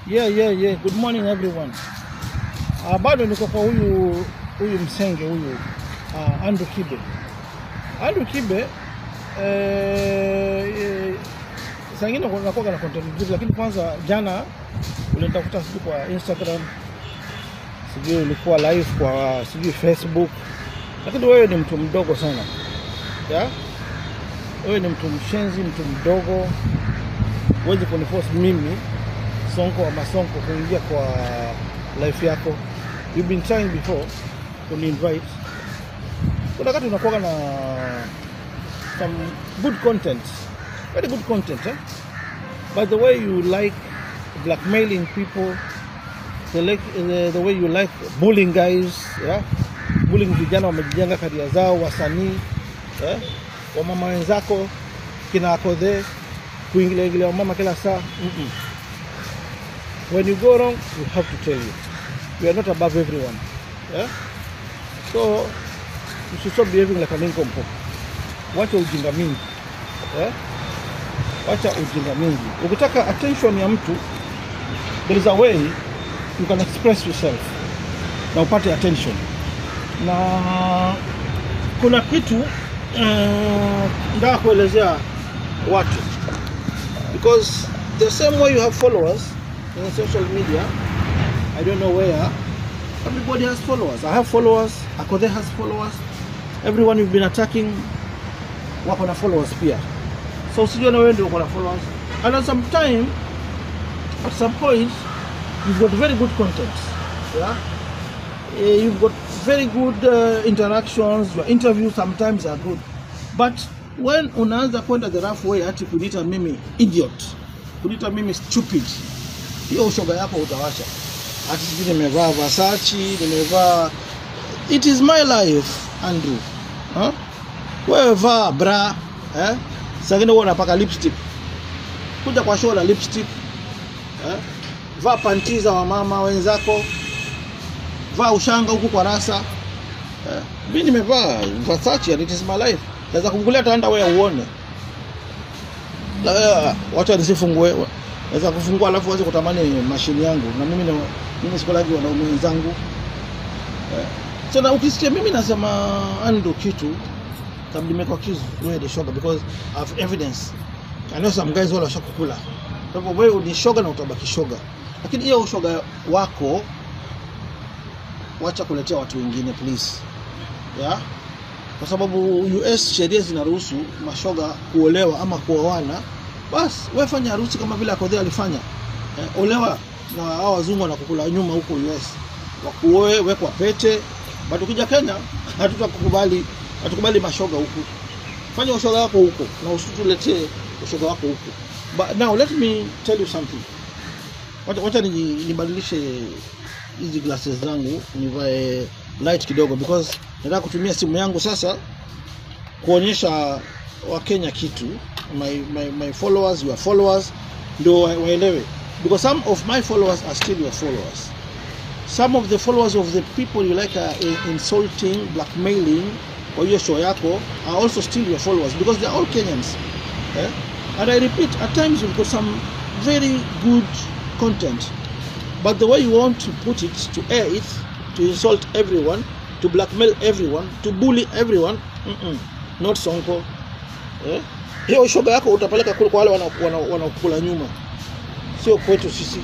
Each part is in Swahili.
Yeah. Good morning everyone. Bado niko kwa huyu msenge huyu Andrew Kibe. Andrew Kibe saa ingine nakuwa na content nzuri, lakini kwanza jana ulinitafuta sijui kwa Instagram, sijui ulikuwa live kwa sijui Facebook, lakini wewe ni mtu mdogo sana. Yeah? Wewe ni mtu mshenzi, mtu mdogo. Huwezi kuniforce mimi Sonko wa Masonko kuingia kwa life yako. You've been trying before kuni-invite. Kuna wakati unakuwa na some good content, very good content, eh? But the way you like blackmailing people, the way you like bullying guys, yeah? Bullying vijana wamejijenga career zao, wasanii, eh? Wamama wenzako kina Akodhe, kuingilia wamama kila saa. When you go wrong, we have to tell you. We are not above everyone. Yeah? So, you should stop behaving like a nincompoop. Wacha ujinga mingi. Yeah? Wacha ujinga mingi. Ukitaka attention ya mtu, there is a way you can express yourself na upate attention. Na kuna kitu nataka kuelezea watu. Because the same way you have followers in social media, I don't know where, everybody has followers. I have followers, Akodhe has followers, everyone you've been attacking wako na followers pia. So usijue na wewe ndio uko na followers. And at some time, at some point, you've got very good content. Yeah? You've got very good interactions, your interviews sometimes are good. But when unaanza kwenda the rough way, ati kuniita mimi idiot, kuniita mimi stupid, hiyo ushoga yako utawasha. Ati sijui nimevaa Versace, nimevaa... It is my life, Andrew. Huh? Wewe vaa bra, eh? Saa ingine wewe unapaka lipstick. Kuja kwa show na lipstick. Eh? Vaa panty za wamama wenzako. Vaa ushanga huku kwa rasa. Eh? Mimi nimevaa Versace and it is my life. Naweza kufungulia hata wewe uone. Wacha nisifungue. Naweza kufungua alafu uanze kutamani mashini yangu. Na mimi sikolagi wanaume wenzangu. So na ukisikia mimi nasema Andrew kitu, kabla nimekuwa accuse wewe ni shoga, because I have evidence. I know some guys wale washakukula. Kwa hivyo wewe ni shoga na utabaki shoga. Lakini hiyo ushoga wako wacha kuletea watu wengine, please. Yeah? Kwa sababu US sheria zinaruhusu mashoga kuolewa ama kuoana. Bas, wewe fanya harusi kama vile Akodhe alifanya. Olewa na hao wazungu wanakukula nyuma huko US. Wakuoe, wekwa pete. But ukija Kenya hatutakukubali, hatukubali mashoga huku. Fanya ushoga wako huko na usituletee ushoga wako huku. But now let me tell you something. Wacha nibadilishe hizi glasses zangu nivae light kidogo, because nataka kutumia simu yangu sasa kuonyesha Wakenya kitu, my followers, your followers, ndio waelewe, because some of my followers are still your followers. Some of the followers of the people you like are insulting, blackmailing kwa hiyo show yako are also still your followers, because they are all Kenyans. Eh? And I repeat, at times you've got some very good content, but the way you want to put it, to air it, to insult everyone, to blackmail everyone, to bully everyone, not Sonko. Eh? Hiyo shoga yako utapeleka kule kwa wale wanakula nyuma, sio kwetu sisi.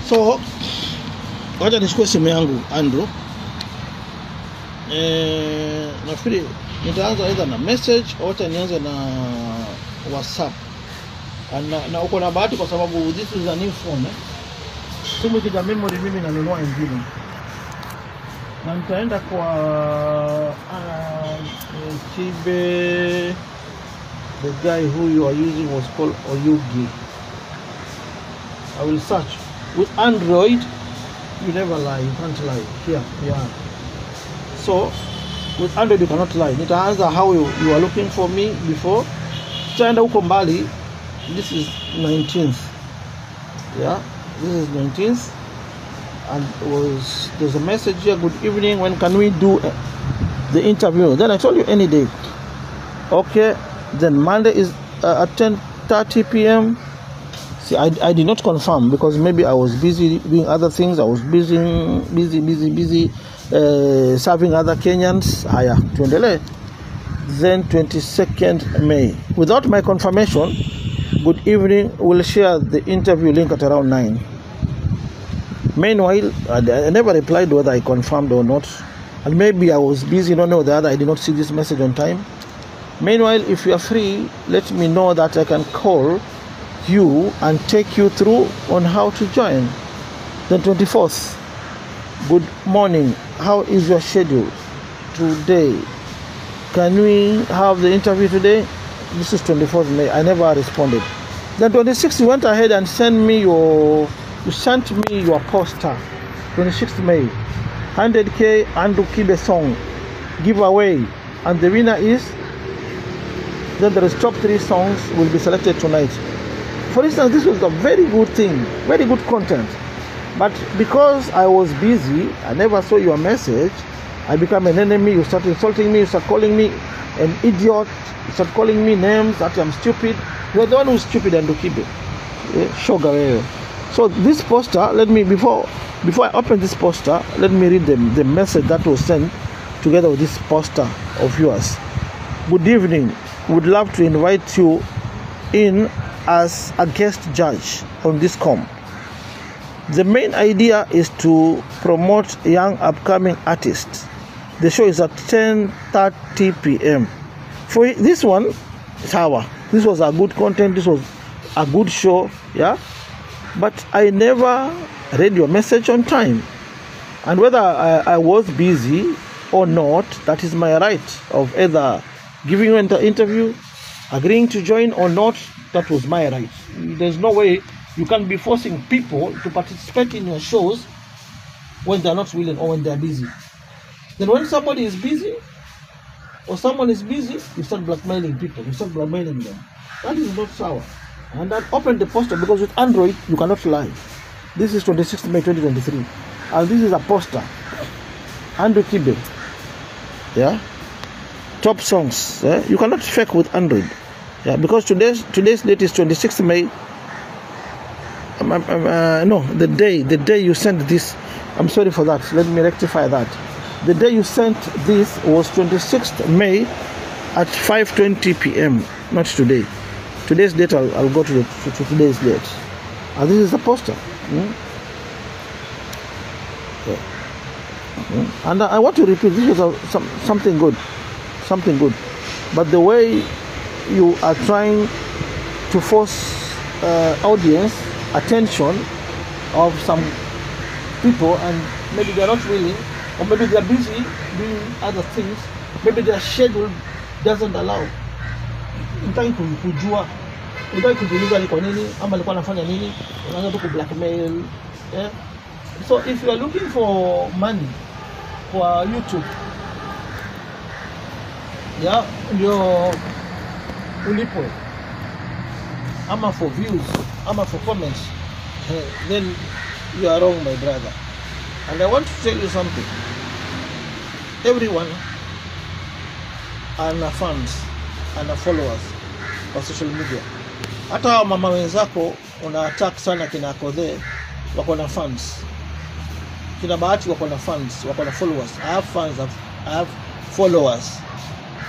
So wacha nichukue simu yangu, Andrew. Nafikiri nitaanza either na message au wacha nianze na WhatsApp. Na uko na bahati kwa sababu this is a new phone, eh? Simu ikija memory mimi nanunua ingine. Na nitaenda kwa Kibe. The guy who you are using was called Oyugi. I will search. With Android, you never lie, you can't lie. Here, yeah. So, with Android you cannot lie. Nitaanza how you are looking for me before. Tutaenda huko mbali. This is 19th. Yeah, this is 19th. And there's a message here, good evening, when can we do the interview? Then I told you any day. Okay, then Monday is at 10:30 p.m. See, I did not confirm because maybe I was busy doing other things. I was busy serving other Kenyans. Haya, tuendelee. Then 22nd May, without my confirmation, good evening, we'll share the interview link at around 9. Meanwhile, I never replied whether I confirmed or not. And maybe I was busy, one way or the other, I did not see this message on time. Meanwhile, if you are free, let me know that I can call you and take you through on how to join. Then 24th, good morning, how is your schedule today? Can we have the interview today? This is 24th May. I never responded. Then 26th, you went ahead and sent me your poster. 26th May, 100K Andrew Kibe song giveaway, and the winner is. Then there is top 3 songs will be selected tonight. For instance, this was a very good thing, very good content. But because I was busy, I never saw your message. I become an enemy. You start insulting me. You start calling me an idiot. You start calling me names that I'm stupid. You are the one who's stupid, Andrew Kibe. Shoga wewe. So this poster, let me before I open this poster, let me read the message that was sent together with this poster of yours. Good evening. Would love to invite you in as a guest judge on this comp. The main idea is to promote young upcoming artists. The show is at 10:30 p.m. For this one, sawa. This was a good content. This was a good show, yeah. But I never read your message on time. And whether I was busy or not, that is my right of either giving you an interview, agreeing to join or not. That was my right. There's no way you can be forcing people to participate in your shows when they're not willing or when they're busy. Then when somebody is busy or someone is busy, you start blackmailing people. You start blackmailing them. That is not sour. And I opened the poster because with Android, you cannot lie. This is 26th May 2023. And this is a poster. Andrew Kibe. Yeah? Top songs. Yeah? You cannot fake with Android. Yeah, because today's date is 26th May. No, the day you sent this, I'm sorry for that. Let me rectify that. The day you sent this was 26th May at 5:20 p.m. Not today. Today's date, I'll go to today's date. And this is the poster. Yeah. And I want to repeat, this was something good. Something good. But the way you are trying to force audience attention of some people, and maybe they're not willing, or maybe they're busy doing other things, maybe their schedule doesn't allow. Hutaki kujua, hutaki kujiuliza ni kwa nini ama alikuwa anafanya nini, unaanza tu ku-blackmail. Yeah? So if you are looking for money for YouTube, yeah, ndio ulipwe, ama for views, ama for comments, then you are wrong, my brother. And I want to tell you something. Everyone ana fans, ana followers kwa social media. Hata hao mama wenzako una attack sana kina Akothee, wako na fans. Kina Bahati wako na fans, wako na followers. I have fans, I have followers.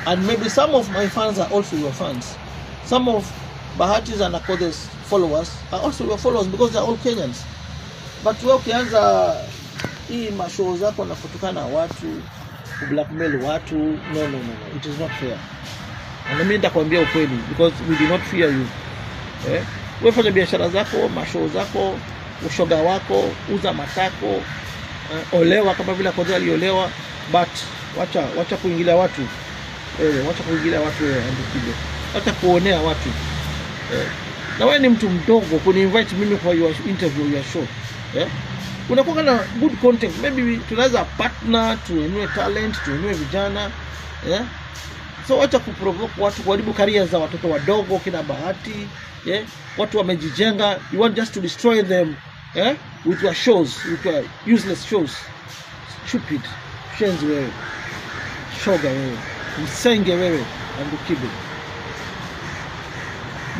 And maybe some of my fans are also your fans. Some of Bahati's and Akothee's followers are also your followers because they are all Kenyans. But wewe ukianza hii mashow zako na kutukana watu, kublackmail watu, no, no, no, no, it is not fair. Na mimi nitakwambia ukweli because we do not fear you. Eh? Wewe fanya biashara zako, mashow zako, ushoga wako, uza matako, olewa kama vile Akothee aliolewa, but wacha kuingilia watu. Wacha kuingilia watu wewe, Andrew Kibe. Wacha kuonea watu. Na wewe ni mtu mdogo kuni-invite mimi kwa your interview, your show. Unakuwa na good content. Maybe tunaweza partner, tuinue talent, tuinue vijana. So wacha kuprovoke watu, kuharibu career za watoto wadogo kina Bahati. Watu wamejijenga, you want just to destroy them, with your shows, with your useless shows. Stupid. Shenzi wewe. Shoga wewe. Msenge wewe, Andrew Kibe.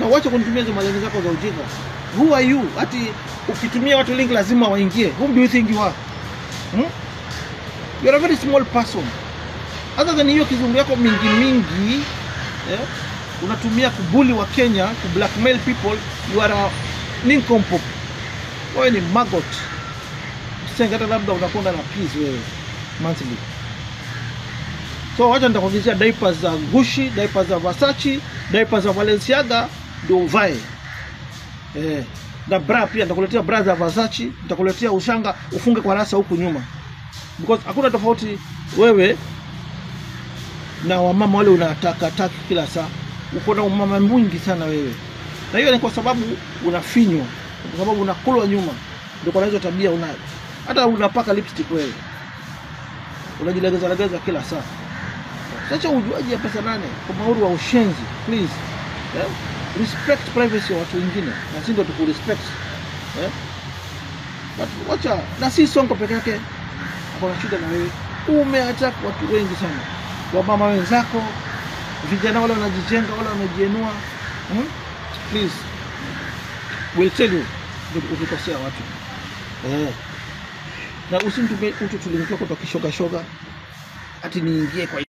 Na wacha kunitumia hizo maneno zako za ujinga. Who are you? Ati ukitumia watu link lazima waingie. Whom do you think you are? You are a very small person. Other than hiyo kizungu yako mingi mingi, unatumia kubully wa Kenya, ku blackmail people, you are a nincompoop. Wewe ni maggot. Usenga hata labda unakwenda na peace wewe monthly. So wacha nitakuagizia diapers za Gucci, diapers za Versace, diapers za Balenciaga ndio uvae. Na bra pia nitakuletea bra za Versace, nitakuletea ushanga ufunge kwa rasa huku nyuma. Because hakuna tofauti wewe na wamama wale unataka taki kila saa. Uko na umama mwingi sana wewe. Na hiyo ni kwa sababu unafinywa, kwa sababu unakulwa nyuma. Ndio kwa hizo tabia unayo. Hata unapaka lipstick wewe. Unajilegeza legeza kila saa. Sasa ujuaji ya pesa nane kwa mauru wa ushenzi, please. Respect privacy ya watu wengine. Na si ndio tukurespect. But wacha, na si Sonko peke yake. Hakuna shida na wewe. Umeattack watu wengi sana. Wamama wenzako, vijana wale wanajijenga, wale wanajienua. Please. We'll tell you ukikosea watu. Na usimtumie mtu tulimtoka kwa kishoga shoga ati niingie kwa